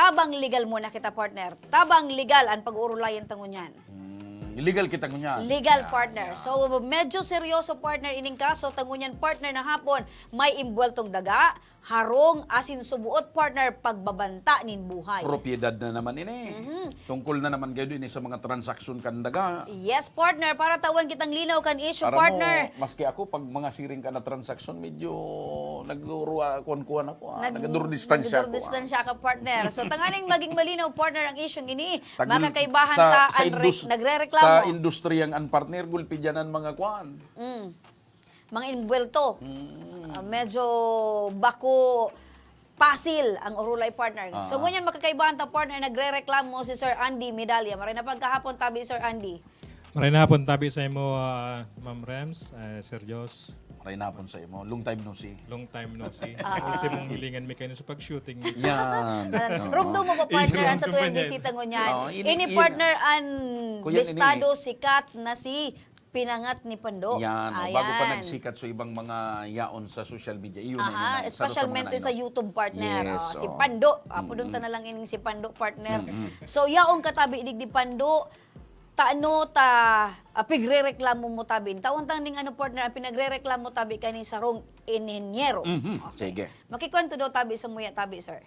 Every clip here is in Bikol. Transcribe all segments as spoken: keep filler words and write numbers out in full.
Tabang legal muna kita, partner. Tabang legal an pag-uurulayan ta ngunyan. Hmm, legal kita ngunyan. Legal, partner. So, medyo seryoso, partner, ining kaso ta ngunyan, partner, na hapon may imbuweltong daga, harong, asin subuot, partner, pagbabanta nin buhay. Propiedad na naman ini. Mhm. Tungkol na naman gayud ini sa mga transaksyon kan daga. Yes, partner. Para tawan kitang linaw kan issue, partner. Maski ako, pag mga siring ka na transaksyon, medyo nag-, kuwan-kuwan ako, ah. Nag-, nagdurdistansya ako, ah. Nagdurdistansya ka, partner. So, tanganing maging malinaw, partner, ang isyung ini. Makakaibahan ta an re-, nagrereklamo. Sa industriyang an partner, gulpi diyan an mga kuwan. Mm. Mga imbuwelto. Mm. Ah, medyo bako pasil ang urulay, partner. So, ngunyan makakaibahan ta, partner, nagrereklamo si Sir Andy Medalla. Maray na pagkahapon tabi, Sir Andy. Maray na hapon tabi sa imo, ah, Ma'am Rems, ah, Sir Jos. Maray na hapon sa imo. Long time no see. Long time no see. Ultimong hilingan mi kayo sa pag-shooting. Yan. Rumdom mo ba, partner, ang sa tuyang bisita ngunyan? Ini, partner, an bistado, sikat na si Pinangat ni Pando. Yan, oh, bago pa nagsikat sa ibang mga yaon sa social media. Iyon na, iyon na, isa to sa mga naino. Espesyalmente sa YouTube, partner. Yes, oh, si Pando. Apodon ta na lang ining si Pando, partner. So, yaon ka tabi digdi, Pando. Tano ta, ah, pigrereklamo mo tabi? Tawan tang ning ano, partner, ang pinagrereklamo tabi kani sarong inhenyero. Mhm, sige. Makikwento daw tabi sa muya tabi, sir.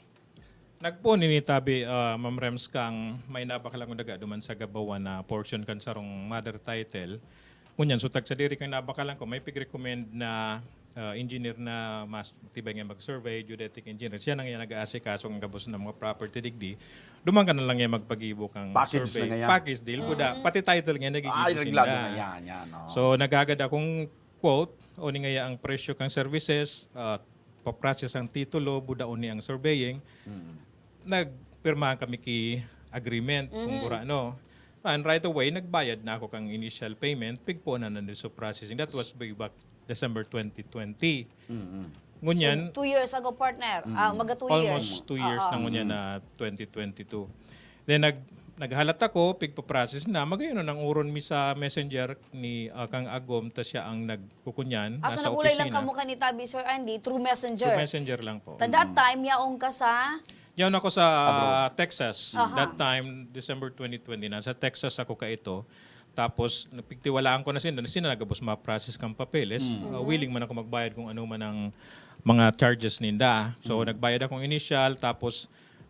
Nagpoon ini tabi, ah, Ma'am Rems, kan may nabakal akong daga duman sa Gabawan na portion kan sarong mother title. Ngunyan, so, tagsadiri kan nabakalan ko, may pig-recommend na, ah, engineer na mas matibay nga mag-survey, geodetic engineer. Siya na nga nag-aasikaso kan gabos na mga property digdi. Duman ka na lang nga magpagibo kan survey. Package na nga yan. Package deal, kuda, pati title nga nagigibo sinda. Ay, reglado na yan, yan, oh. So, naghagad akong quote, o ni ngaya ang presyo kan services, ah, pa-process ang titulo, buda o ni ang surveying, nagpirmahan kami ki agreement, kung gurano. And right away, nagbayad na ako kang initial payment, pigpunan na ni so processing. That was way back December twenty twenty. Ngunyan, so, two years ago, partner. Ah, maga two years. Almost two years na ngunyan na twenty twenty-two. Then, nag-, naghalat ako, pigpa-process na. Magayon na, nang-uron mi sa messenger ni, ah, kang Agom, ta siya ang nagkukunyan, nasa opisina. Ah, so nag-ulay lang kamo kan ni tabi, Sir Andy, through messenger? Through messenger lang po. Ta that time, yaon ka sa? Yaon ako sa Texas. Aha. That time, December twenty twenty, nasa Texas ako kaito. Tapos, napigtiwalaan ko na sinda, na sinda nagabos ma-process kang papeles. Ah, willing man ako magbayad kung ano man ang mga charges ninda. So, nagbayad akong initial, tapos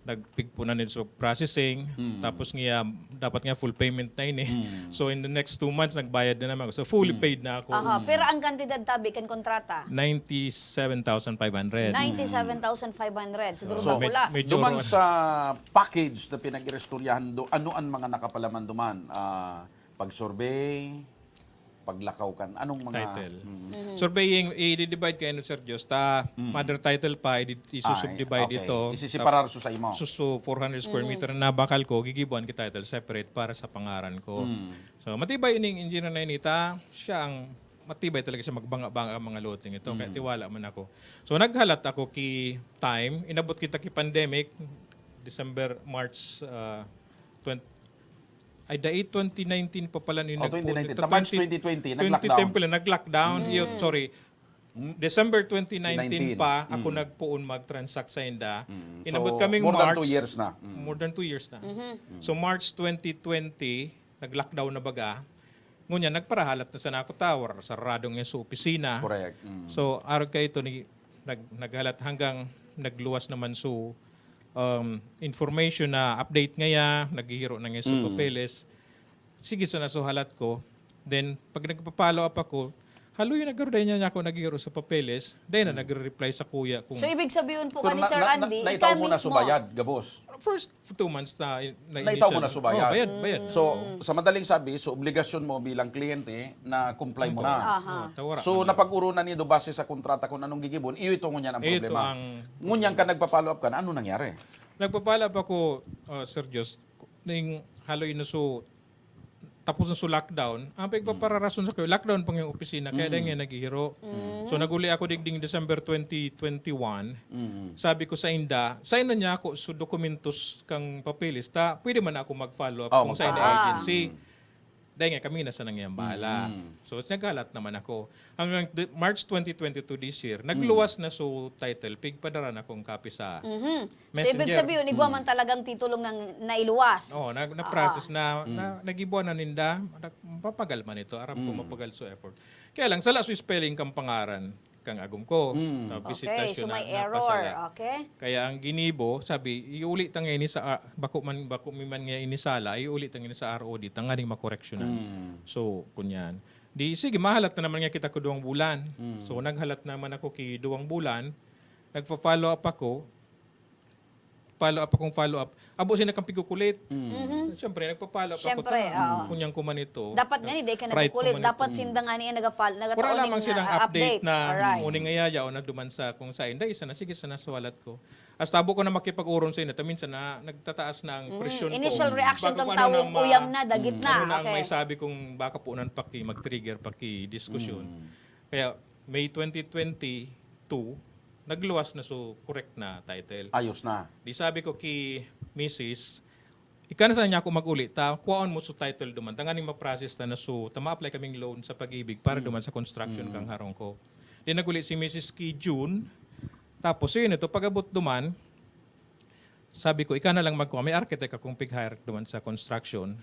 nagpigpunan din sa processing. Tapos nga, dapat nga full payment na ini. So, in the next two months, nagbayad na naman ako. So, fully paid na ako. Aha, pero ang kantidad tabi kan kontrata? Ninety-seven thousand five hundred. Ninety-seven thousand five hundred. So, durog na pula. Duman sa package na pinag-iristoryahan do, ano ang mga nakapalaman duman? Ah, pag-survey, paglakaw kan, anong mga title. Surveying, i-divide kayo, Sir Jos, ta mother title pa, i-, isusubdivide ito. Isiseparar so sa imo. Susu four hundred square meter na nabakal ko, gigibuan ki title separate para sa pangaran ko. So, matibay ining engineer na inita, siya ang matibay talaga siya magbanga-banga ang mga loting ito, kaya tiwala man ako. So, naghalat ako ki time, inabot kita ki pandemic, December, March, ah, twenty, ay, dai, twenty nineteen pa pala ni nagpo-, twenty nineteen. March twenty twenty, nag-lockdown. Twenty ten pala, nag-lockdown. Iyo, sorry. December twenty nineteen pa ako nagpoon mag-transact sa inda. Inabot kaming March. So, more than two years na. More than two years na. So, March twenty twenty, nag-lockdown na baga. Ngunyan, nagparahalat na sana ako tower, sarado nga sa opisina. Correct. So, arog kaito ni, nag-, naghalat hanggang nagluwas naman so, um, information na update ngaya, naghihiro na nga sa papeles. Sige, so nasuhalat ko. Then, pag nagpa-follow up ako, haloy na garo dai niya ako naghihiro sa papeles, dai na nagre-reply sa kuya kung. So, ibig sabihin po, pero kani na, Sir na, na, Andy, naitaw ikaw mo na mismo. Subayad, gabos? First two months na, na naitaw mo initial na subayad? Oh, bayad, bayad. So, sa madaling sabi, so obligasyon mo bilang kliyente na comply mo na. Aha. Oh, tawara man. So, napag-urunan nindo base sa kontrata kung anong gigibon, iyo ito ngunyan ang problema. Ito ang. Ngunyan ka nagpa-follow up ka na, ano nangyari? Nagpa-follow up ako, uh, Sir Jos, ning haloy na so, tapos na so lockdown, ang pagpapararason sa kayo, lockdown pa nga yung opisina, kaya dahil nga naghihiro. So, naguli ako digding December twenty twenty-one. Sabi ko sa inda, sign na niya ako so dokumentos kang papeles, ta pwede man ako mag-follow up kung sa inda agency. Dahil nga kami na sa nangyayang bahala. Mm. So, naghalat naman ako. Hanggang the- March twenty twenty-two this year, nagluwas na so title, pigpadara na akong copy sa Mhm. So, ibig Messenger. Sabihin, igwa man talagang titulong ng nailuwas. Oo, na, na-process na, na nagibuan na ninda. Nag- mapagal man ito. Aram ko mapagal so effort. Kaya lang, sala so spelling kang pangaran kang agom ko. Na Okay, bisitasyon so na, may napasala. Error. Okay? Kaya ang ginibo, sabi, iuli ta ngayon sa, ah, bako man, bako mi man nga inisala, iuli ta ngayon sa R O D, ta nganing makoreksyonan. So, kunyan. Di, sige, mahalat na naman nga kita ko duwang bulan. So, naghalat naman ako ki duwang bulan. Nagpa-follow up ako. Follow up akong follow up. Abo siya nakang pigkukulit. Siyempre, nagpa-follow up ako. Siyempre, Ta, oo. Kunyan ko man ito. Dapat nga ni, di ka Right ko nagkukulit. man Dapat ito. Sinda nga niya nag-follow, nag Wala lamang silang update na Alright. Muning ngaya yaon na duman sa kung sain. Dahil isa na, sige, sa nasuwalat ko. Hasta abo ko na makipag-oron sa inyo, ta minsan na nagtataas na ang presyon ko. Initial reaction Bago kang ko ano tao, na ma- uyam na, dagit na. Ano na ang Okay. May sabi kong baka po nan paki, mag-trigger, paki-diskusyon. Kaya May twenty twenty-two, nagluwas na so correct na title. Ayos na. Di sabi ko ki misis, "Ika na sana niya ako mag-uli, ta kuhaon mo so title duman. Tanganing ma-process ta na so, ta ma-apply kaming loan sa Pag-ibig para duman sa construction kang harong ko." Di nag-uli si misis ki June. Tapos, yun ito, pag-abot duman, sabi ko, "Ika na lang magkuha." May architect akong pig-hire duman sa construction.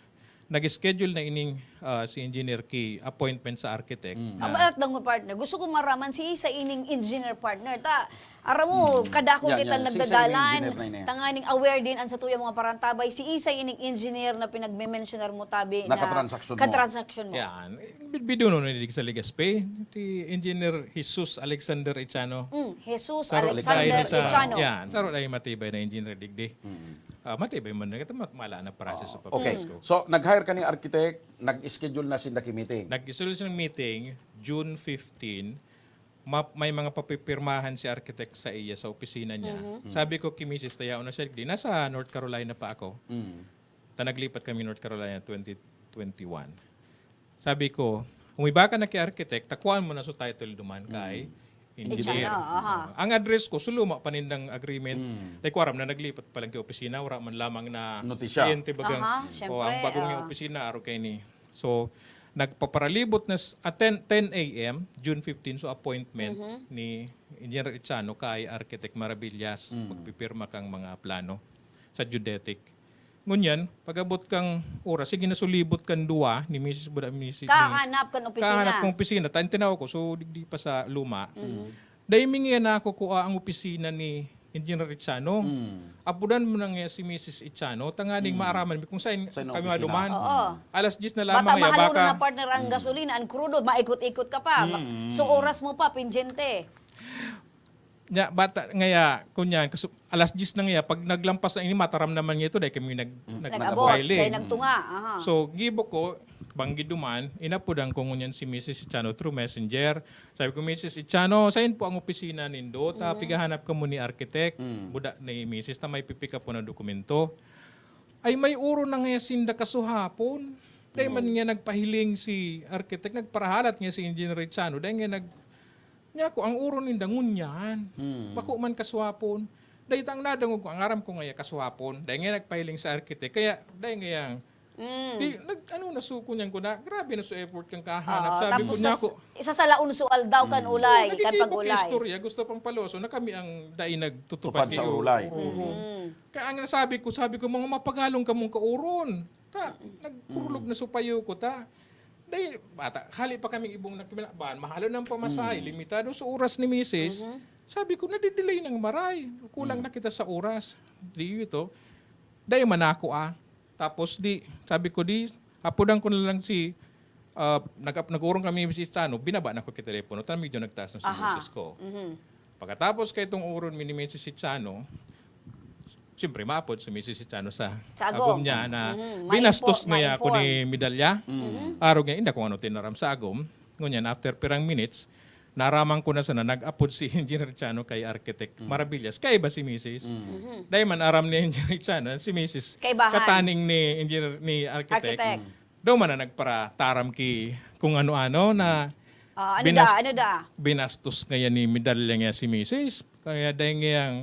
Nag-schedule na ining ah, si engineer ki appointment sa architect. Kabalat lang mo, partner. Gusto ko maraman si isa ining engineer, partner. Ta, aram mo, kadako Yan, kitang yan. Si isa nagdadalan. Ining engineer na ini. Tanganing aware din ang sa tuya mga parantabay. Si isa ining engineer na pinagme-mentionar mo tabi na Nakatransaksyon mo. Katransaksyon mo. Yan. Bid- Biduno na digdi sa Legazpi. Si Engineer Jesus Alexander Echano. Mm, Jesus Saro Alexander dahil sa- Echano. Yan. Saro dahil matibay na engineer digdi. Ah, matibay man na. Ito mat- mala na process sa Okay. pagpapos ko. So, nag-hire ka ni architect, nag-schedule na sinda ki meeting. Nag-schedule siya ng meeting, June fifteen. Ma- may mga papipirmahan si architect sa iya, sa opisina niya. Sabi ko ki misis, "Tayaon na siya. Di, nasa North Carolina pa ako." Ta naglipat kami North Carolina twenty twenty-one. Sabi ko, "Umiba ka na ki architect, takuan mo na so title duman kay engineer." Engineer, aha. Ang address ko, suluma pa nindang agreement. Dahil ko aram na naglipat pa lang ki opisina, wala man lamang na Notisya. Kliyente bagang, Aha, o syempre, ang bagong ah. Yung opisina, aro kay ni. So, nagpaparalibot na s- at ten, ten a m, June fifteen, so appointment ni Engineer Echano kay Architect Maravillas, magpipirma kang mga plano sa geodetic. Ngunyan, pag-abot kang oras, sige na sulibot kan duwa ni misis Buda, misis ni- Kahanap kan opisina. Kahanap kang opisina. Tan tinaw ko, so digdi pa sa luma. Dahil mingi na ako kung ang opisina ni Engineer Echano. Apudan mo na nga si misis Echano, tanganing maaraman mi kung saan Saan ang kami opisina? maduman. Oo. Alas diyes na Bata lamang. Kaya mahal baka, na, partner, ang gasolina, ang crudo, maikot-ikot ka pa. Ma- So, oras mo pa, pinjente. Nya, bata, ngaya, kunyan, kasu- alas diyes na ngaya, pag naglampas na ini, mataram naman niya ito, dahil kami nag, nag, Nag-abot, nag-filing. Dahil nagtunga. Aha. So, gibo ko, banggid duman, inapudan ko ngunyan si misis Echano through messenger. Sabi ko, "Misis Echano, sain po ang opisina nindo? Ta pigahanap kamo ni architect, buda ni misis, ta may pipika po na dokumento." Ay, may oro na nga sinda kasuhapon. Dahil man nga nagpahiling si architect, nagparahalat nga si Engineer Echano. Dahil nga nag, Niya ako, ang oro ninda ngunyan. Bako man kaswapon. Dahil ang nadangog ko, ang aram ko nga iya kaswapon. Dahil nga nagpahiling sa architect. Kaya, dahil nga yang, di, nag, ano, nasuko niyan ko na, grabe na so effort kang kahanap. Oo, Sabi ko tapos niya sa, ako, isa sa laon so aldaw kan ulay, kan nagigibok pag-ulay. Istorya, gusto pang paloso na kami ang dai nagtutupad Tupad sa kayo. urulay. Oo. Kaya ang nasabi ko, sabi ko, "Mga mapagalong kamong kaoron." Ta, nagkurulog na so payo ko, ta. Dahil, bata, hali pa kaming ibong nagpinakban, mahal ang pamasahe, limitado sa oras ni misis. Sabi ko, "Nadidelay ng maray. Kulang na kita sa oras." Di ito. Dahil man ako, ah. Tapos di, sabi ko, di, apudan ko na lang si, ah, nag, nag-urong kami si Sano, binaba na ko kay telepono, ta medyo nagtaas na si Aha. boses ko. Pagkatapos kay itong uron mi ni misis Sano, siyempre, maapod si misis Sano sa, Sa agom. agom niya na Mhm. binastos Ma-info-, niya ako ma-inform. ni Medalya. Araw nga, hindi ko ano tinaram sa agom. Ngunyan, after pirang minutes, naraman ko na sana, nag-apod si Engineer Chano kay Architect Maravillas. Kaya iba si misis. Dahil man aram ni Engineer Chano, si misis, Kaibahan. Kataning ni Engineer, ni Architect. Architect. Daw man na nagparataram ki kung ano-ano na Ah, ano binas- da, ano da? binastos ngayon ni Medalya nga si misis. Kaya dahil ngayang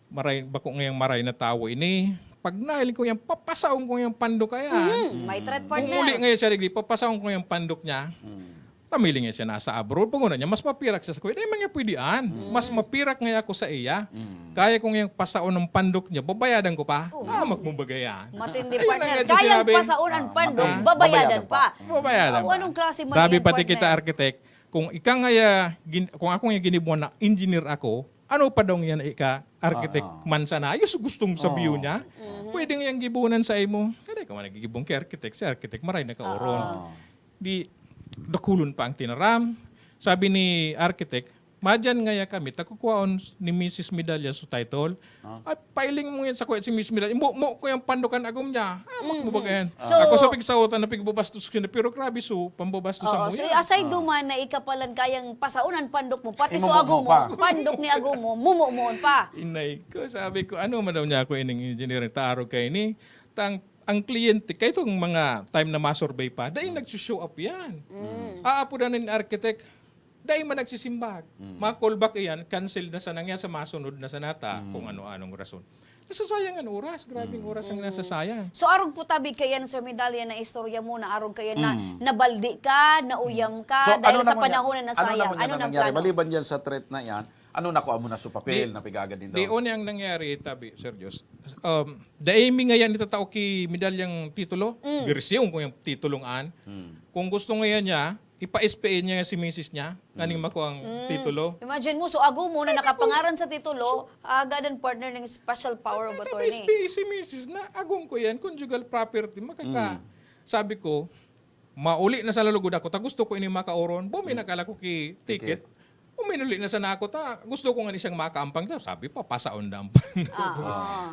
maray, bako ngayang maray na tawo ini, Pag nahiling ko yan, papasaon ko yung pandok kaya. Mhm, may threat, partner. Umuli ngayon siya, digdi, papasaon ko yung pandok niya. Tamiling nga siya nasa abroad. Pag niya, mas mapirak siya sa kuya. Dahil man nga pwede an. Mas mapirak nga ako sa iya. Kaya kong yung pasaon ng pandok niya, babayadan ko pa. Ah, magmubagayan. Matindi, Ayun ang partner. nga siya Kayang sinabi. pasaon ang pandok, Ah, babayadan pa. Babayadan O, pa. anong klase man Sabi yan, pati partner? Kita, architect, kung ika nga ya, gin, kung ako nga ginibuan na engineer ako, ano pa daw yan ika, architect Ah, ah. man sana? Ayos, gustong sabihin Oo. niya. Pwede nga yung gibunan sa imo. Kaya ka man nagigibong kay architect, si architect, maray na kaoron. Ah. Di, dakulon pa ang tinaram. Sabi ni architect, madyan ngaya kami, takukuhaon ni Missus Medalla sa title. At pailing mo yan sa kuya si Missus Medalla. Mo, mo ko yung pandukan agom niya. Ah, mo ba yan? So- Ako sa pigsaotan na pigbabastos ko na, pero grabe so, pambabastos sa Oo, mo so yan. aside duman na ika palan kayang pasaon ang pandok mo, pati so Imumo ago mo pa. mo, pandok ni ago mo, mumo moon pa. Inay ko, sabi ko, ano man daw niya ako ining engineering taarog kay ni. Tang, ang kliyente, kaya itong mga time na masurvey pa, dahil nagsushow up yan. Aapudan ng architect, dahil man nagsisimbag. Ma-call back iyan, cancel na sana nga sa masunod na sanata, kung ano-anong rason. Nasasayang ang oras, grabing oras ang nasasayang. So arog po tabi kayan, Sir Medalla, na istorya mo na arog kayan na nabaldi ka, nauyam ka, So, dahil ano sa naman yan? panahon na Ano nasayang. naman Ano yan nang nangyari? plano? Maliban dyan sa threat na yan, ano nakuha mo na sa papel Di- na pigagad din Di daw? Una ang nangyari, tabi, Sir Diyos. Um, dahil mi ngayon itatao ki medalyang titulo, bersyon ko yung titulong an. Kung gusto ngayon niya, ipa-S P A niya si misis niya, nganing makuha ang titulo. Imagine mo, so ago mo na nakapangaran sa titulo, agad ang partner ng special power of Tapos attorney. S P A si misis na, agom ko yan, conjugal property, makaka... Sabi ko, mauli na sa lalugod ako, ta gusto ko ini makauron, bumi na kala ko ki ticket. Uminuli na sana ako, ta gusto ko nga ni siyang makaampang. Ta, sabi pa, pasaon na ang pandok.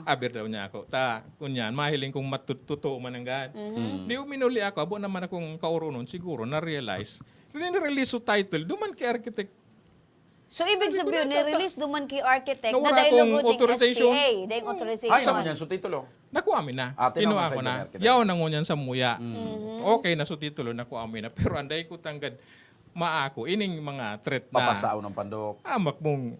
Aber daw niya ako. Ta, kunyan, mahiling kong matut-, totoo man ang gaan. Di uminuli ako, abo naman akong kauronon, siguro, na-realize. Rin-release so title, duman kay architect. So, ibig Sabi ko, sabihin, nagtata- ni-release duman kay architect Nawala na dahil akong lugod ning authorization. S P A, dahil Oh. authorization. Ay, naman yan, so titulo. Nakuha mi na. Ah, tinawag Kinuha sa ko na. engineer kita. Yaw na ngunyan sa muya. Okay na so titulo, nakuha mi na. Pero anday ko tanggad, maako, ining mga threat na. Papasaon ng pandok. Ah, makmong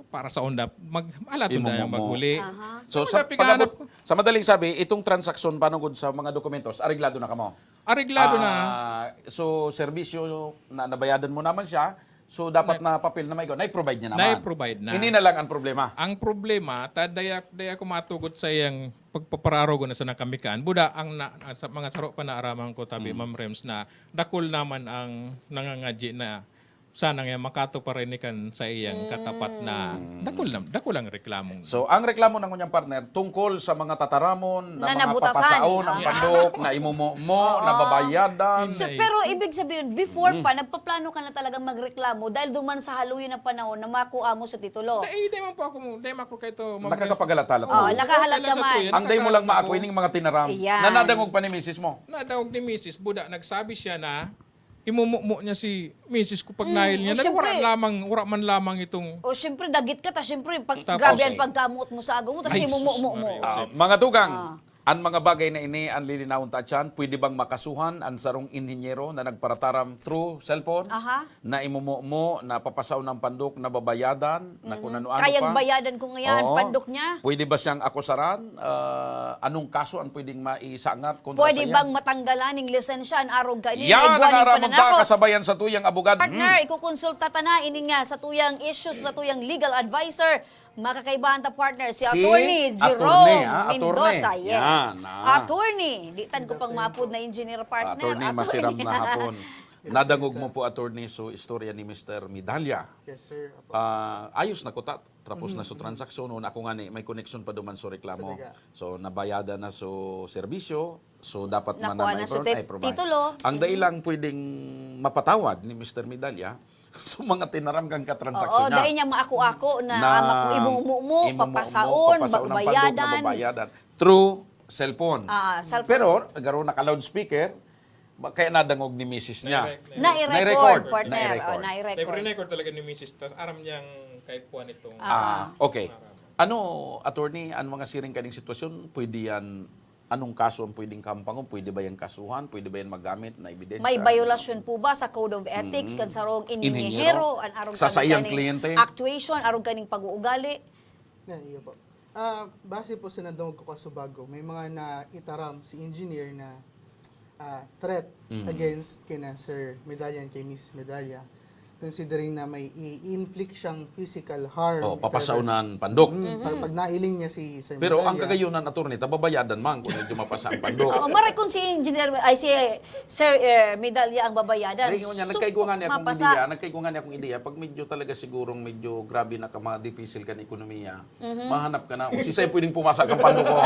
para sa onda, mag, alaton Imo na mo yung mo. maghuli. Aha. So, Ano sa, na, pighanap pagabot- ko. Sa madaling sabi, itong transaksyon, panugod sa mga dokumentos, areglado na kamo? Areglado na. Ah, so, serbisyo na nabayadan mo naman siya, so dapat na papel na maigo, na-provide niya naman. Na-provide na. Ini na lang ang problema. Ang problema, ta daya, daya ko matugot sa iyang pagpapararogo na sa nakamikaan. Buda, ang na, sa mga saro pa naaraman ko, tabi Ma'am Rems, na dakul naman ang nangangadyi na sana nga makatuparan ni kan sa iyang katapat na dakul na, dakul ang reklamong. So, ang reklamo ng unyang partner tungkol sa mga tataramon na, Na mga nabutasan. papasaon ang Ah. pandok, na imumumo, Oo. nababayadan. So, Inay. Pero ibig sabihin, before pa, nagpaplano ka na talagang magreklamo dahil duman sa haluyo na panahon na makuha mo sa titulo. Dai, dai man po ako, dai man ako kay to, Ma'am Nakakapaghalat-halat Oh, mo. nakahalat Okay ka lang sa man. tuya, Ang day mo lang nakakahalat maako, ako. Ining mga tinaram Ayan. na nadangog pa ni misis mo. Nadangog ni misis, buda, nagsabi siya na imumumo niya si misis ko pag nahil niya. Oh, Nagwara syempre. lamang, wara man lamang itong O, syempre, dagit ka, ta syempre, pag, Tapos, grabe ang pagkamot mo sa ago mo, tapos Ay, imumumo sus, mo. Maria. Ah, mga tugang, Ah. Ang mga bagay na ini, ang lilinawon ta atyan, pwede bang makasuhan ang sarong inhinyero na nagparataram through cellphone Aha. na imumumo, na papasaw ng pandok, na babayadan, na kung ano-ano Kayang pa? bayadan ko ngayon, Oo. Pandok niya. Pwede ba siyang akusaran? Ah, anong kaso ang pwedeng maisangat kontra Pwede sa iya? Bang matanggalan ng lisensya ang arog kaini? Yan Igwa ang ning aramon ta, pananakot. Kasabayan sa Tuyang Abogado. Partner, ikukonsulta ta na ini nga sa tuyang issues, sa tuyang legal adviser. Makakaibahan ta, partner, si Si Attorney Attorney, Jerome ah, Mendoza. Attorney. Yes. Yan, ah. Attorney. Di tan ko pang mapod na engineer, partner. Attorney, masiram na hapon. Nadangog mo po, Attorney, so istorya ni Mister Medalla. Yes, sir. Apo. Ah, ayos na kuta, tapos na so transaksyon, o ako nga ni, may connection pa duman so reklamo. Sa daga. So, nabayadan na so serbisyo, so dapat man Nakuha na na so may tit-, provide. titulo. Ang dai lang pwedeng mapatawad ni Mister Medalla, so mga tinaram kang katransaksyon Oo, niya. dai niya maako-ako na, Na ah, maku-, imumumo, imumumo, papasaon, papasaon ng pandok, magbayadan. Mababayadan. Through cellphone. Ah, cellphone. Pero, garo naka-loudspeaker, ba-, kaya nadangog ni misis niya. Direct, direct. Nai-record, Nai-record. partner. Nai-record. Oh, nai-record. Nai-record talaga ni misis, tas aram niyang kay Juan itong... Ah, okay. Ano, attorney, ang mga siring kaning sitwasyon, pwede yan, anong kaso ang pwedeng kampangon? Pwede ba yan kasuhan? Pwede ba yan magamit na ebidensya? May biolasyon po ba sa Code of Ethics kan sarong Inhinyero. inhinyero, an arog Sa kaning saiyang kaning kliyente? Actuation, arog kaning pag-uugali? Yan, iyo po. Ah, base po sa nadungog ko kasubago, may mga naitaram si engineer na, ah, threat Mm. against kina Sir Medalla and kay Missus Medalla, considering na may i-inflict siyang physical harm. Oh, if ever. Papasaunan pandok. Mm, pag, pag nailing niya si Sir Pero ang Medalla. Kagayunan, attorney, tababayadan man kung medyo mapasa ang pandok. Oo, maray kung si Engineer, ay si Sir eh, Medalla ang babayadan. Dahil nga niya, So, nagkaigwa nga niya akong mapasa. ideya, nagkaigwa nga niya akong ideya, pag medyo talaga sigurong medyo grabe na ka, mga dipisil kan ekonomiya, mahanap ka na, o si Sai pwedeng pumasa kang pandok ko.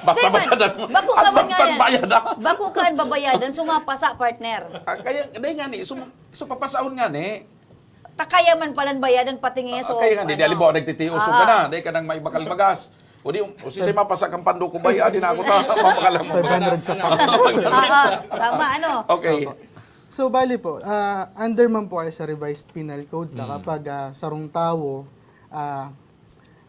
Basta Di man, bayadan mo. bako ka man Advance nga ang bayadan. Bako ka ang babayadan, so mapasa, partner. Ah, kaya, dahil nga ni, so, so papasaon nga ni, Takaya man palan bayadan pati nga Ah, so, kaya nga, di, di, ano. halimbawa, nagtitios ka Ah. na, dahil ka nang maibakal bagas. O di, o si Sai mapasa kang pandok ko ba, di na ako ta, mapakalam mo. Five hundred sa Ah, ah, tama, ano? Okay. So, bali po, ah, under man po kayo sa Revised Penal Code ta, Mm. kapag ah, sarong tawo ah,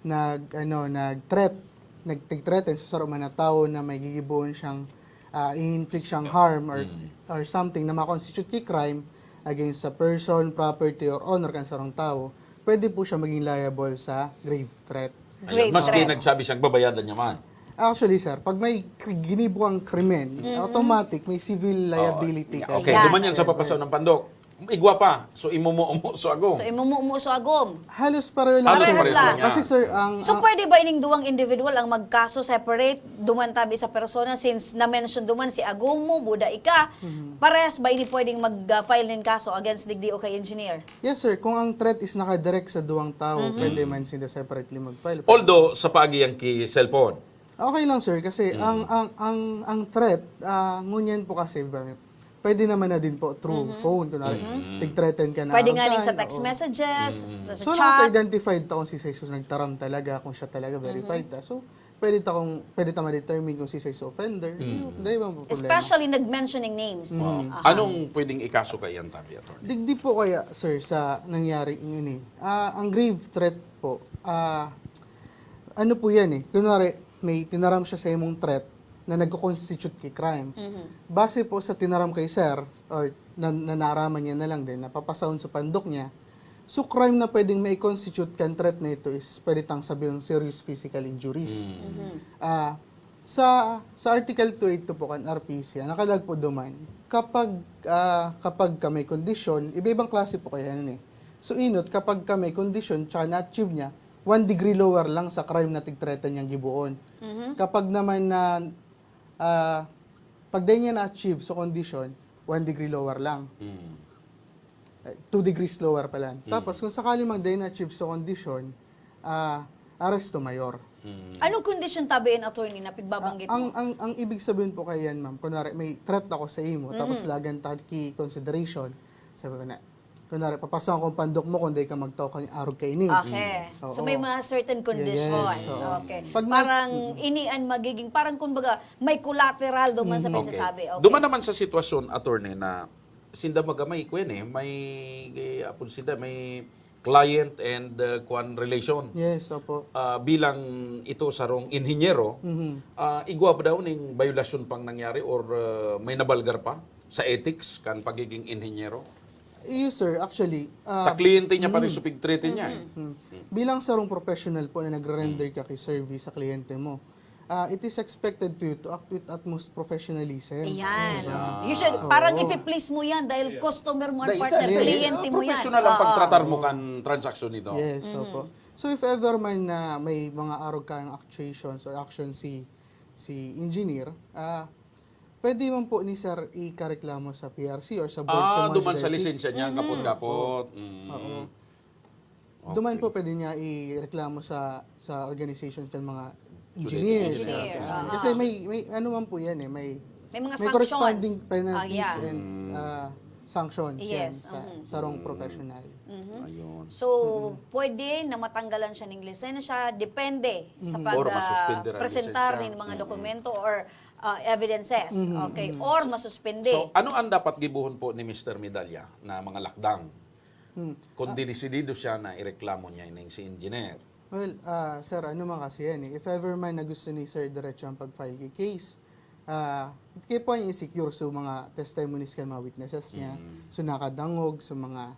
nag, ano, nag-threat, nag-threaten sa sarong mga tawo na may gigibohon siyang, ah, i-inflict siyang harm or, Mm. or something na ma-constitute ki crime against sa person, property, or honor kan sarong tawo, pwede po siya maging liable sa grave threat. Ayun, Grave maski threat. nagsabi siyang babayadan niya man. Actually, sir, pag may kri- ginibo ang krimen, automatic, may civil liability Oh, ka. okay, Yan. duman yan sa papasaw ng pandok. Igwa pa. So, imumuumo so agom. So, imumumo so agom. Halos pareho lang, Halos sir. Parehas lang. Kasi, sir, ang... So, ang- pwede ba ining duwang individual ang magkaso separate? Duman tabi sa persona since na-mention duman si Agumo, Buda Ika. Parehas ba ini pwedeng mag-file nin kaso against digdi o kay engineer? Yes, sir. Kung ang threat is nakadirect sa duwang tao, pwede man sila separately mag-file. Although, sa paagi yan ki cellphone. Okay lang, sir, kasi ang, ang, ang, ang threat, ah, ngunyan po kasi, ba, pwede naman na din po through phone. Kunwari, tig-threaten ka na. Pwede araw nga rin ka, sa text oo. messages, sa, sa So, lang sa chat. Identified ta kung si Saiso nagtaram talaga, kung siya talaga verified ta. So, pwede ta kung, pwede ta ma-determine kung si Saiso offender. Yun, dahil bang problema? Especially nag-mentioning names. Aha. Anong pwedeng ikaso kaiyan tabi, attorney? Digdi po kaya, sir, sa nangyari ini. Ah, ang grave threat po, ah, ano po yan eh, kunwari, may tinaram siya sa imong threat na nagko-constitute ki crime. Base po sa tinaram kay sir, or na, na naaraman niya na lang din, napapasahon sa pandok niya, so crime na pwedeng ma-constitute kan threat na ito is pwede tang sabihin serious physical injuries. Ah, sa sa Article two eight two po kan R P C, ang nakalag po duman, kapag, ah, kapag ka may kondisyon, iba-ibang klase po kaya yan eh. So inot, kapag ka may kondisyon, tsaka na-achieve niya, one degree lower lang sa crime na tig-threaten niyang giboon. Kapag naman na, ah, pag dahil niya na-achieve sa kondisyon, one degree lower lang. Mm. Eh, two degrees lower pala. Tapos, kung sakali mang dahil na-achieve sa kondisyon, ah, arresto mayor. Mm. Anong kondisyon tabi in attorney na pigbabanggit Ah, ang, mo? ang, ang ibig sabihin po kaya yan, ma'am, kunwari may threat ako sa imo, tapos lagan ta ki consideration, sabi ko na, kunwari, papasang akong pandok mo kung di ka magtao kang arog kaini. Okay. So Oo. May mga certain conditions. Yes, oo. Okay. Pag na- Parang ini an magiging, parang kumbaga, may collateral duman sa Mhm. pagsasabi. Okay. Duman naman sa sitwasyon, attorney, na sinda magamay, kuyan eh, may, eh, apon sinda, may client and uh, kwan relation. Yes, opo. Ah, bilang ito sarong inhinyero, Mhm. ah, igwa ba daw ning violasyon pang nangyari or uh, may nabalgar pa sa ethics kan pagiging inhinyero? Yes, sir. Actually, ah, Ta kliyente niya pa rin so pig-threaten niya eh. Hmm. Bilang sarong professional po na nagre-render ka kay service sa kliyente mo, ah, it is expected to you to act with utmost professionalism. Ayan. Yeah. You should, parang Oo. ipi-please mo yan dahil customer mo, Dahil partner, isa, kliyente mo yan. Professional ang Oo. pagtratar mo kan transaksyon nito. Yes, opo. So if ever man na may mga arog kang actuations or action si si engineer, ah, pwede man po ni sir ikareklamo sa P R C or sa boards Ah, ng mga duman sa G R T. Lisensya niya, kapot-kapot. Mm. Oo. Okay. Duman po pwede niya ireklamo sa sa organization kan mga Student engineers. engineer. Ah, Ah. Kasi may may ano man po yan eh, may May mga may sanctions. corresponding penalties Ah, yeah. and ah, sanctions yan Yes, sa mhm. sarong professional. Ayun. So, pwede na matanggalan siya ng lisensya, depende sa Mhm. pag Or masuspende ah, ang presentar lisensya. ng mga Mhm. dokumento or ah, evidences. Mhm. Okay. Or masuspende. So, ano ang dapat gibohon po ni Mister Medalla na mga lakdang? Hmm. Kung didesidido siya na ireklamo niya ining si engineer. Well, ah, sir, ano man kasi yan eh. If ever man na gusto ni sir diretso ang pag-file ki case, ah, kaya po niya i-secure sa mga testimonies kan mga witnesses niya. Mm. So, nakadangog sa mga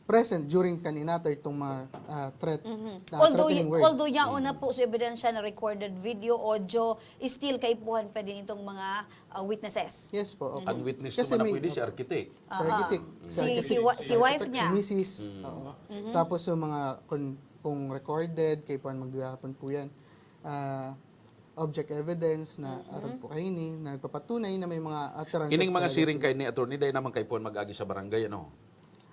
present during kan inatter itong mga, ah, threat, ah, Although, threatening y- words. although yaon na po sa ebidensya na recorded video, audio, still kaipuhan pa din itong mga, ah, witnesses. Yes po, opo. Ang witness Kasi naman na may, pwede si opo. architect. Si Ah, architect, si si, si, architect, wa- si si wife architect, si niya. misis. Oo. Tapos yung mga, kung, kung recorded, kaipuhan maghapon po yan. Ah, object evidence na aram po kaini, na nagpapatunay na may mga utterances Ining mga talaga siring si kaini, attorney, dai naman kaipuhan mag-agi sa barangay, ano?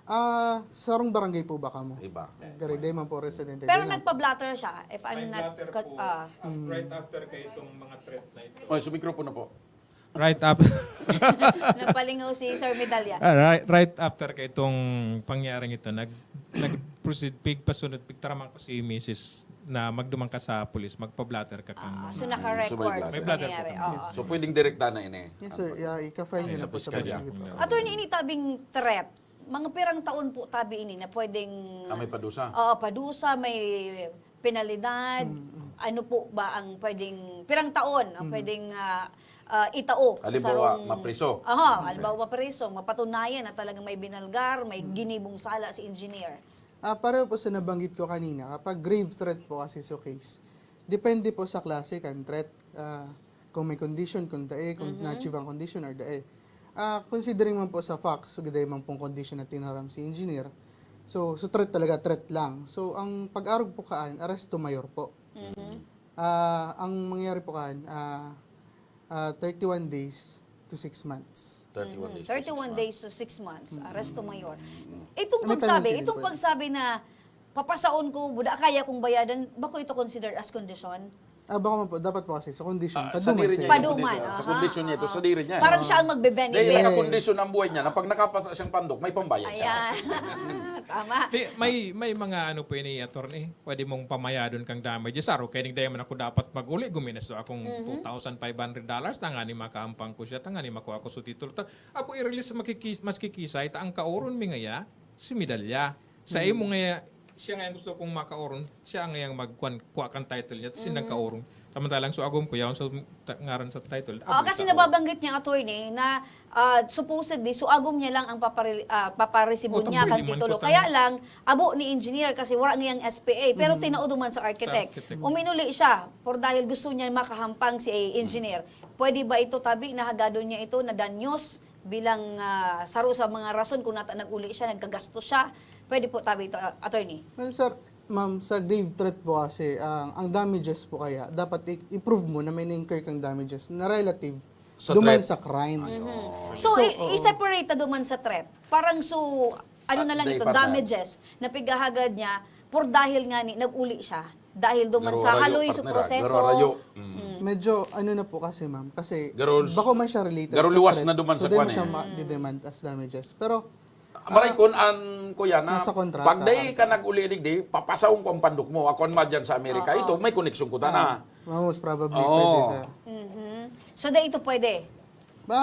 Ah, sarong barangay po ba kamo? Iba. Gari, dai man po residente. Pero Dai lang po. nagpa-blotter siya, if I'm May not blotter cut- po ah. af- right after kay itong mga threat na ito. Oh, sa mikropono po. Right up. Napalingaw si Sir Medalla. Ah, right, right after kay itong pangyaring ito, nag, nag-proceed, pigpasunod, pigtaraman ko si misis na magduman ka sa pulis, magpa-blotter ka kang Ah, mga so, naka-record So, may blotter. sa May blotter po nangyari. kami. Oo. So, pwedeng direkta na ini. Yes, sir. Yeah, ika-file Ay, niyo sa na po sa piskalya. barangay po. Attorney, ini tabing threat. Mga pirang taon po tabi ini na pwedeng Ah, may padusa. Oo, padusa, may penalidad. Ano po ba ang pwedeng, pirang taon ang pwedeng, ah, ah, itao sa Halimbawa, sarong mapriso. Aha, Okay. halimbawa, mapriso, mapatunayan na talagang may binalgar, may ginibong sala si engineer. Ah, pareho po sa nabanggit ko kanina, kapag grave threat po kasi sa case, depende po sa klase kan threat, ah, kung may condition, kung dai, kung na-achieve ang condition or dai. Ah, considering man po sa facts, so, dai man pong condition na tinaram si engineer. So, so threat talaga, threat lang. So, ang pag-arog po kaan, aresto mayor po. Ah, ang mangyayari po kaan, ah, ah, thirty-one days to six months. Thirty-one days to six Thirty-one months. days to six months, aresto mayor. Itong May pagsabi, penalty din itong po yan. pagsabi na papasaon ko, buda kaya kong bayadan, bako ito consider as condition? Ah, bako man po, dapat po kasi sa condition, Ah, paduman sadiri sa niya yung Paduman, condition. Sa aha, condition niya ito, aha. sadiri niya. Parang siya ang magbe-benefit. Dahil Yes. nakakondisyon ang buhay niya na pag nakapasa siyang pandok, may pambayad siya. Ayan. Tama. Di, may, may mga ano po ini, attorney, pwede mong pamayadon kang damages. Saro, kaya nagdayaman ako dapat mag-uli, guminasto akong Mhm. two thousand five hundred dollars, tangani makaampang ko siya, tangani makuha ko sa titulo. Ta-, apo, i-release makikis-, mas kikisay, ta ang kaoron mi ngaya, si Medalla. Sa Hmm. imo ngaya, siya ngaya gusto kong makaoron, siya ngayang magkuan, kuha kang title niya, tas sindang Hmm. kaoron. Samantalang so agom ko, yaon sa ta-, ngaran sa title. Oh, Abo kasi ka, oh. nababanggit niya, attorney, na, ah, supposedly, so agom niya lang ang papare-, ah, paparesibo Oh, niya tamboy kan di man titulo. ko Kaya tan- lang, abo ni engineer kasi wala ngayang S P A, pero Mhm. tinao duman sa Sa architect. architect. Uminuli siya, por dahil gusto niya makahampang si engineer. Pwede ba ito, tabi, na hagadon niya ito na danyos bilang, ah, saro sa mga rason kung nata-, nag-uli siya, nagkagasto siya? Pwede po, tabi, ito, ah, attorney. Well, sir, ma'am, sa grave threat po kasi, ang, ang damages po kaya, dapat i-, i-prove mo na may na-incur kang damages na relative Sa duman threat. sa crime. Mhm. So, So, i-, oo. i-separate ta duman sa threat. Parang so, ano Ah, na lang day ito, partner. damages na pighahagad niya por dahil nga ni, nag-uli siya. Dahil duman Garo sa rayo, haloy sa partner, ah. proseso. Garo rayo. Mm. Mm. Medyo ano na po kasi, ma'am, kasi Garo s-, bako man siya related garo sa luwas threat. na duman So, sa di mo kwan siya eh. ma-, di-demand as damages. Pero, Maray ah, kun an, kuya, na nasa kontrata, pag dai ka ah. nag-uli digdi, papasaon ko ang pandok mo. Ako an madyan sa Amerika. Oo. Ito, may koneksyon ko ta na. Ah, most probably, Oo. pwede, sir. Mhm. So, dai ito pwede? Ba,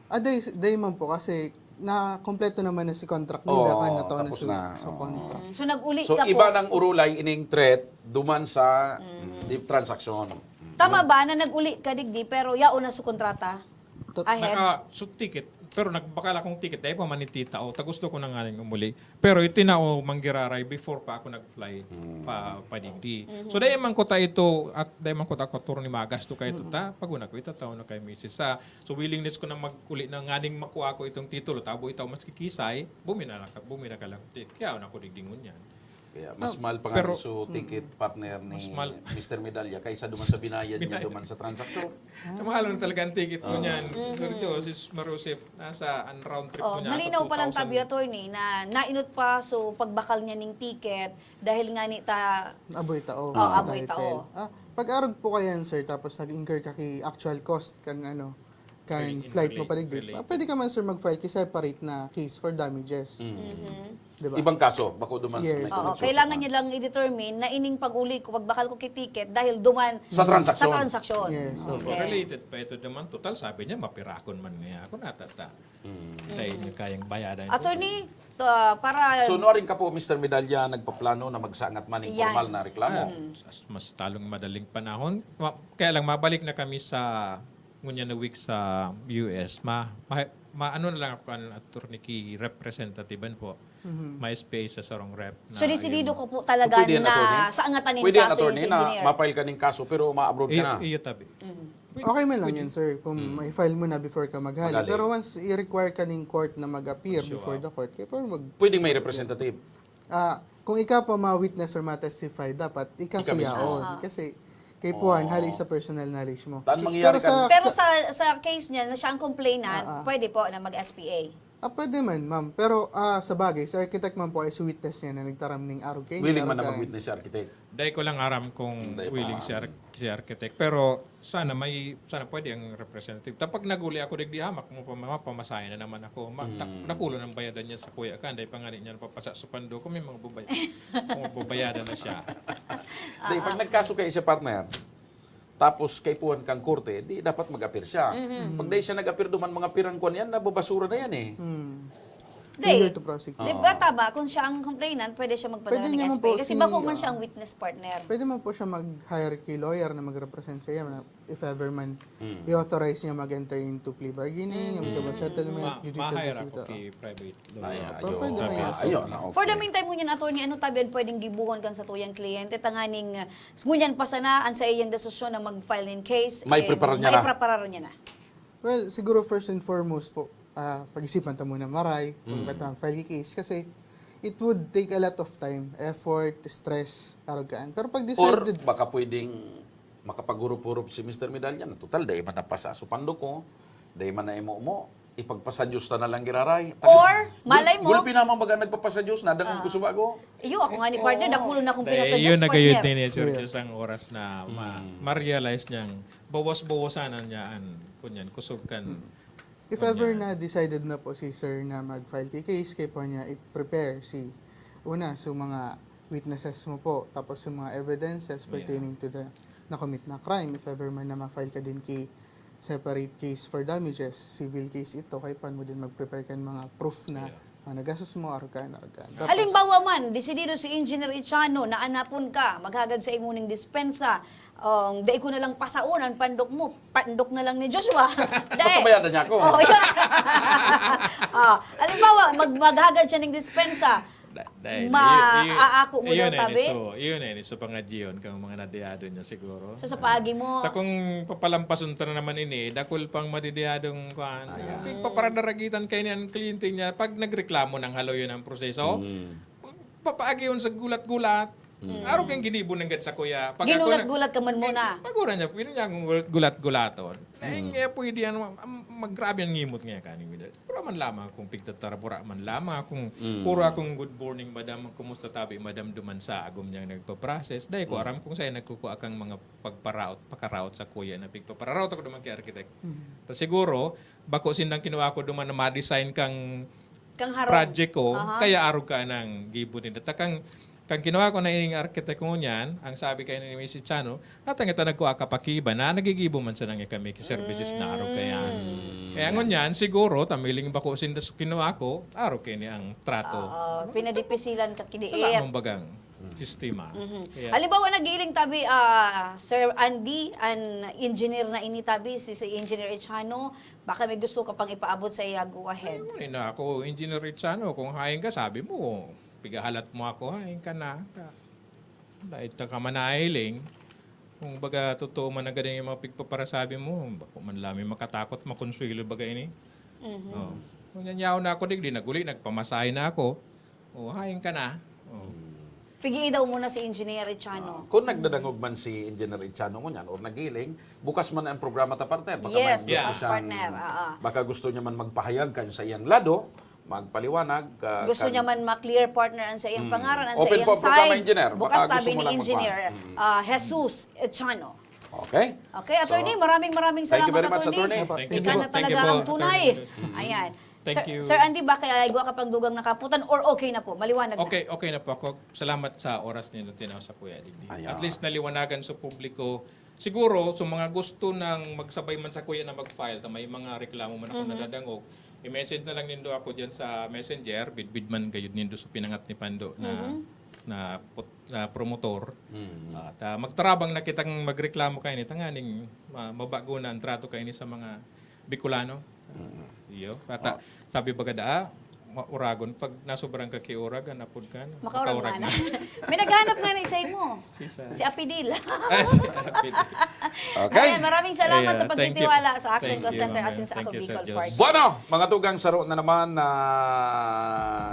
ah, dai, dai man po kasi na kompleto naman na si contract ninda, Oo, kaya nataw na tapos si, na. sa Oo. contract. Mm. So, nag-uli So, ka iba po. nang urulay ining threat duman sa Mm. di-, transaksyon. Mm. Tama ba na nag-uli ka digdi pero yaon na sa kontrata? Tot- Ahead. Naka, so ticket, pero nagbakal akong ticket, dai pa man ititao. Ta gusto ko na nga ning umuli. Pero itinao manggiraray before pa ako nag-fly Mm. pa, pa digdi. Mhm. So, dai man ko ta ito, at dai man ko ta, attorney, magasto ka ito, Mm-mm. ta, pag una ko, itatao na kay misis. Sa, so, willingness ko na mag-uli na nganing makuha ko itong titulo, tabo itaw mas kikisay, bumina na ka, bumina ka lang. Ti-, kaya ako digdi ngunyan. Kaya mas Ah, mahal pa nga pero, so mm. ticket partner ni Mas mahal. Mister Medalla kaysa duman sa binayad niya Binayad. duman sa transaksyon. Mahal na talaga ang ticket mo Ah. niyan. Mm-hmm. Sir Joseph Marusip, nasa ang round trip Oh, mo niya, nasa malinaw pa lang two thousand. tabi, attorney, na nainot pa, so pagbakal niya ning ticket, dahil nga ni ta Aboy tao, Oh, sa aboy title. tao. Ah, pag-arog po kayan, sir, tapos nag-incur ka ki actual cost kan ano, kan Kay flight mo interlink, paligid. relate. Ah, pwede ka man, sir, mag-file ki separate na case for damages. Mm. Mhm. Di ba? Ibang kaso, bako duman sa Yes. may Oo, connection kailangan sa niya lang i-determine na ining pag-uli ko, pagbakal ko ki ticket dahil duman Sa transaksyon. sa transaksyon. Yes, opo. Okay. Related pa ito naman. Total, sabi niya, mapirakon man niya ako, natata. Mm. Dahil niya kayang bayadan ko. Attorney, to, ah, para So, nuaring ka po, Mister Medalla, nagpaplano na magsangat man ning Yan. formal na reklamo? Mm. As-, mas talong madaling panahon. Ma-, kaya lang, mabalik na kami sa ngunyan na week sa U S. Ma-, ma-, ma-, ano na lang ako, kan attorney ki representative po. Mhm. ma-S P A sa sarong rep. So, na desidido yun. ka po So, talaga pwede yan, na attorney? sa angatan nin Pwede yan, kaso attorney, si na engineer. ma-file ka ning kaso pero ma-abroad ka Iyo, na. iyo tabi. Mhm. Pwede- Okay man lang pwede. yan, sir. Kung Mm. may file mo na before ka maghali. Maghali. Pero once i-require ka ning court na mag-appear Mag-show before up. the court, kaya pwede mag- Pwedeng may representative. Ah, kung ikaw pa ma-witness or ma-testify, dapat ikaw Ikaw sa mismo. yaon. Ah. Kasi kay Puan, Oo. hali sa personal knowledge mo. Tan So, mangyayari pero sa, kan- Pero sa, sa, sa case niya, na siya ang complainant, Ah, ah. pwede po na mag-S P A. Ah, pwede man, ma'am. Pero ah, sa bagay, si architect man po ay si witness niya na nagtaram ning arog kaini, Willing man arog na kayan. mag-witness si architect. Dahil ko lang aram kung Hindi pa. willing si, ar- si architect. Pero sana may sana pwede ang representative. Tapag naguli ako digdi, ah, mak- mo pama- pamasahe na naman ako. Ma- Mm. dak- dakulo ng bayadan niya sa kuya ka. Dahil pa nga niya napapasa sa pando ko, may mga babay- mga babayadan na siya. Dahil pag nagkaso kayo sa partner, tapos kaipuhan kang korte, di dapat mag-appear siya. Pag dahil siya nag-appear duman, mga pirang kwan yan, nababasura na yan eh. Hmm. Hindi. Failure to prosecute. Di ba tama? Kung siya ang complainant, pwede siya magpadala Pwede ng naman S P A. po Kasi si, bako man ah, siya ang witness partner. Pwede man po siya mag-hire kay lawyer na mag-represent sa iyo na if ever man Mm. i-authorize niya mag-enter into plea bargaining, Mm. amicable settlement, Ma- judicial ma-hire ako proceedings. kay private lawyer. Ay, Ah, ayun. pwede man yan. Ayun, ah, okay. For the meantime, ngunyan, attorney, ano tabi ang pwedeng gibohon kan satuyang kliyente? Tanganing, uh, ngunyan pa sana ang sa iyang desisyon na mag-file ng case, May eh, preparar niya na. May preparar niya na. Well, siguro first and foremost po, ah, pag-isipan ta muna maray kung Mm. ba't mag-file ki case kasi it would take a lot of time, effort, stress, arog kaan. Pero pag Or decided, baka pwedeng makapaghurup-hurup si Mister Medalla na, total, dahil man napasa sa pando ko, dahil man na imo mo, ipagpasadyos ta na lang giraray. Or, malay mo, Gulpi naman baga nagpapasadyos, nadangan ko sa bago. Iyo, ako nga ni partner, dakulo na akong Dahil pinasadyos, yun na kayo partner. din eh, George, ang oras na ma- ma-realize niyang bawas-bawasan na niya an, kunyan, kusog kan. If ever na decided na po si sir na mag-file ki case, kaya po niya i-prepare si, una, so mga witnesses mo po, tapos yung mga evidences pertaining to the na-commit na crime, if ever man na ma-file ka din ki separate case for damages, civil case ito, kaya pa mo din mag-prepare kan mga proof na mga nagastos mo, arog kaan, arog kaan. Tapos, Halimbawa man, desidido si Engineer Ichano na anapon ka, maghagad sa imo ning dispensa, um, dai ko na lang pasaon ang pandok mo, pandok na lang ni Joshua. Dai. Basta bayadan niya ako. Oh, yeah. Ah, halimbawa, mag maghagad siya ning dispensa. Da- dahil Ma- iyo- iyo- aako mo iyo daw, na tabi? Iso, iyo na iso pangadyion kang mga nadiyado niya siguro. So, sa paagi mo. Ta kung papalampas unta na naman ini, dakul pang madidiyadong kuan. Pagpaparadaragitan kayo ni ang kliyente niya pag nagreklamo ng haloyon ang proseso. Papaagi yun sa gulat-gulat. Araw kayong ginibo ng gad sa kuya. Pag ako na- Ginulat-gulat ka man muna. Pag una niya, pwede niya akong gulat-gulaton. Na yung nga pwede yan, am- magrabe ang ngimot nga kaning Medalla. Pura man lamang akong pigtatara, pura man lamang akong, puro akong good morning, madam, kumusta tabi, madam, duman sa agom niyang nagpa-process. Dahil ko aram kung saan nagkukuha kang mga pagparaot, pakaraot sa kuya na pigpapararaot ako duman kay architect. Ta siguro, bako sindang kinuha ko duman na ma-design kang Kang harong. project ko, Aha. Kaya arog ka nang gibo nila. Ta kang, kang kinuha ko na ining architect ko niyan, ang sabi kayo ni Miss Chano, natang ito nagkuha ka pa kiba na nagigibo man sa nang kami services na arog kaya. Kaya ngunyan, siguro, tamiling bako sinda sa kinuha ko, arog kayo ni ang trato. Oo, pinadipisilan ka Sa kidiit. lamang bagang sistema. Kaya, Halimbawa, nagiiling tabi, ah, Sir Andy, an engineer na ini tabi, si, si Engineer Echano, baka may gusto ka pang ipaabot sa iya, go ahead. Ayun na ako, Engineer Richano, kung hain ka, sabi mo, pigahalat mo ako, hain ka na. Dahil ta ka manahiling, kung baga totoo man na ganun yung mga pigpaparasabi mo, bako man lang may makatakot, makonsuelo baga ini. Oh. Kung nanyaw na ako digdi, naguli, nagpamasahe na ako. Oh, hain ka na. Oh. Pigi daw muna si Engineer Echano. Kung nagdadangog man si Engineer Echano ngunyan or nagiling, bukas man ang programa ta, partner. Baka Yes, may gusto bukas, siyang- partner. Ah, ah. Baka gusto niya man magpahayag kan sa iyang lado, magpaliwanag. ah, Gusto kan- niya man ma-clear, partner, ang sa iyang Mm. pangaran, ang sa Open iyang po ang programa, side. Engineer. Bukas Baka gusto tabi mo ni lang Engineer magpa- Mm. ah, Jesus Echano. Okay? Okay, attorney, So, maraming maraming thank you salamat, very much, attorney. attorney. Thank you Ika po. na Thank you talaga po, ang tunay. attorney. Ayan. Thank Sir, you. Sir Andy, baka ay igwa ka pang dugang nakaputan or okay na po? Maliwanag na. Okay, okay na po ako. Salamat sa oras ninyo tinaw sa Kuya Digdi. Ayan. At least naliwanagan sa publiko. Siguro, sa mga gusto nang magsabay man sa Kuya na mag-file, ta may mga reklamo man ako nadadangog, i-message na lang nindo ako diyan sa Messenger, bidbid man gayud nindo sa pinangat ni Pando na na, put- na promotor. At ah, magtarabang na kitang magreklamo kaini, tanganing ma- mabago na ang trato kaini sa mga Bicolano. Iyo. At ah, sabi baga daa, Mauragon. Pag nasobrang ka ki urag, an apod ka na. Makaurag na. May naghanap nga na isay mo. Si sa... Si Apidil. Ah, si Apidil. Okay. Ayan, maraming salamat Ayan, sa thank you. Pagtitiwala sa Action Thank Call you, Center ma'am. asin sa Thank Ako you, Sir Bicol Jos. Party. Bueno, mga tugang, saro na naman na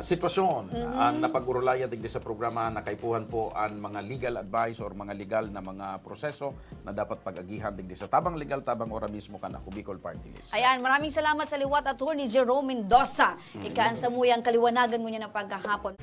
sitwasyon ang napag-urulayan digdi sa programa na kaipuhan po ang mga legal advice or mga legal na mga proseso na dapat pag-agihan digdi sa Tabang Legal, Tabang Ora mismo kan Ako Bicol Party List. Ayan, maraming salamat sa liwat, Attorney Jerome Mendoza. Ikaan sa muyang kaliwanagan ngunyan ng paghahapon.